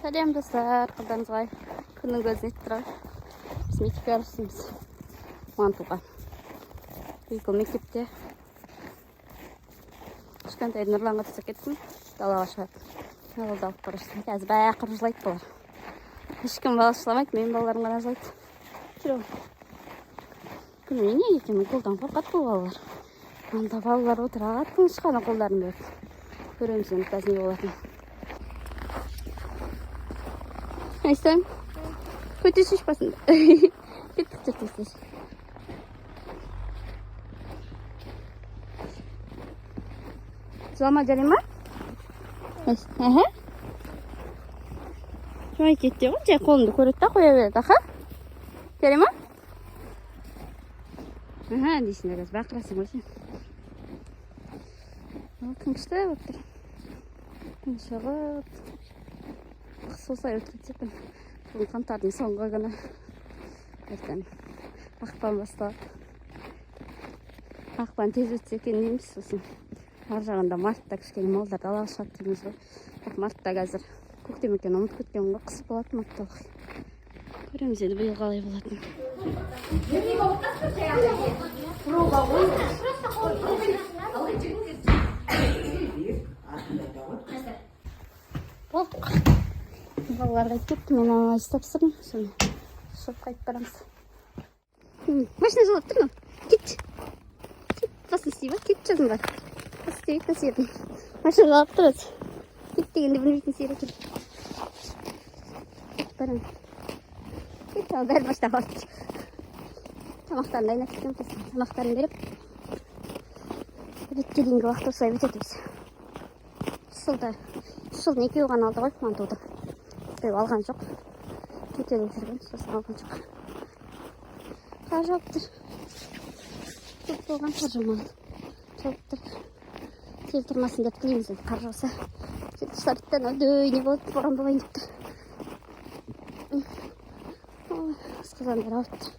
Сәлем, достар! Қалдарыңыз қалай? Күннің көзін етіп тұр. Біз мектепке барып істейміз мантуға. Екі мектепте. Кішкентай Нұрланға тастап кеттім, далаға шығады. Ауылда алып бара жатырмын. Қазір бақырып жылайды бұлар. Ешкім баласы жыламайды, менің балаларым ғана жылайды. Жүре ғой. Білмеймін, неге екенін, қолдан қорқады бұл балалар. Анда балалар отырады тыныш қана, қолдарын беріп. Көреміз енді қазір не болатынын. Айсан, көтерші басыңды. Кеттік, жүр, тез, тез. Жылама, жарай ма? Аха. Жылай кетті ғой, жай қолымды көреді да қоя береді, аха. Жарай ма? Аха дейсің да, қазір бақырасың ғой сен. О, күн күшті болып тұр. Күн шығып, қыс осылай өтіп кетсе екен. Бүгін қаңтардың соңғы күні. Ертең ақпан басталады. Ақпан тез өтсе екен дейміз, сосын ар жағында мартта кішкене малдар далаға шығады дейміз ғой. Бірақ мартта қазір көктем екенін ұмытып кеткен ғой, қыс болады мартта ылғи. Көреміз енді биыл қалай болатынын. Болдық. Балалар қайтып кетті, мен анализ тапсырдым, соны шығып қайтып барамыз. Машина жылап тұр мынау. Кет. Кет, басын істей ба? Кет жазын бар. Бас істемейді сиырдың. Машина жылап тұр өзі. Кет дегенде білмейтін сиыр екен. Барамын. Кет, ал бәрі машинаға барып тұр. Тамақтарын дайындап кеткен, сосын тамақтарын беріп, обедке дейінгі уақыт осылай өтеді өзі. Жылда, үш жылдың екеуі ғана алды ғой мантуды. Біреу алған жоқ. Жөтеліп жүрген, сосын алған жоқ. Қар жауып тұр. Көп болған қар жаумаған. Жауып тұр. Жел тұрмасын деп тілейміз енді қар жауса. Жел тұрса бітті, анау дөй не болады, боран болайын деп тұр. Ой, асқазандар ауырып тұр.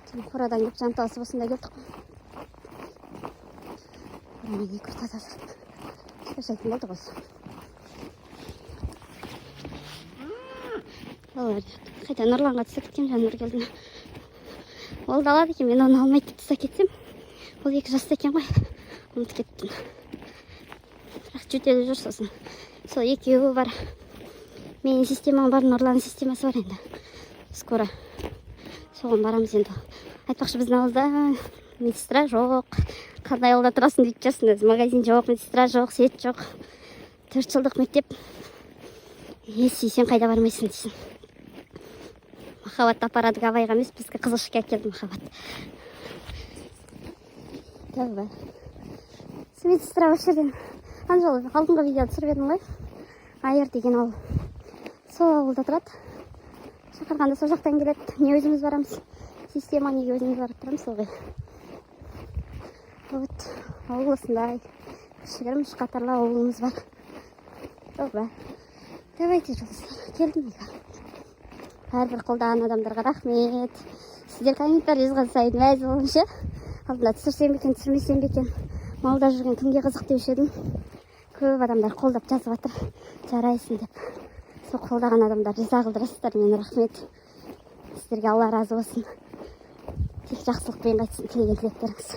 Жаңа қорадан келіп жанталасып осында келдік қой. Қорамен екі ортада жүріп. Шаршайтын болдық осы. Балалар қайта Нұрланға түсе кеткен, Жаннұргелдіні. Ол да алады екен, мен оны алмайды деп тастап кетсем, ол 2 жаста екен ғой, ұмытып кеттім. Бірақ жөтеліп жүр сосын. Сол екеуі бар. Менің системам бар, Нұрланның системасы бар енді. Скоро соған барамыз енді. Айтпақшы, біздің ауылда медсестра жоқ. Қандай ауылда тұрасың дейтін шығарсың өзі. Магазин жоқ, медсестра жоқ, свет жоқ. 4 жылдық мектеп. Не істейсің, қайда бармайсың дейсің. Махаббат апарады Гавайға емес, бізге Қызылшыққа әкелді махаббат. Тәуба. Медсестра осы жерден. Ана жолы алдыңғы видеода түсіріп едім ғой. Айыр деген ауыл. Сол ауылда тұрады. Шақырғанда сол жақтан келеді. Не өзіміз барамыз. Система неге өзіміз барып тұрамыз ылғи. Вот, ауыл осындай. Кішігірім үш қатарлы ауылымыз бар. Тәуба. Давайте, жолдастар, келдім үйге. Әрбір қолдаған адамдарға рахмет. Сіздер комментарий жазған сайын мәз боламын ше. Алдында түсірсем бе екен, түсірмесем бе екен. Малда жүрген кімге қызық деуші едім. Көп адамдар қолдап жазып жатыр. Жарайсың деп. Сол қолдаған адамдар риза қылдырасыздар мені, рахмет. Сіздерге Алла разы болсын. Тек жақсылықпен қайтсын тілеген тілектеріңіз.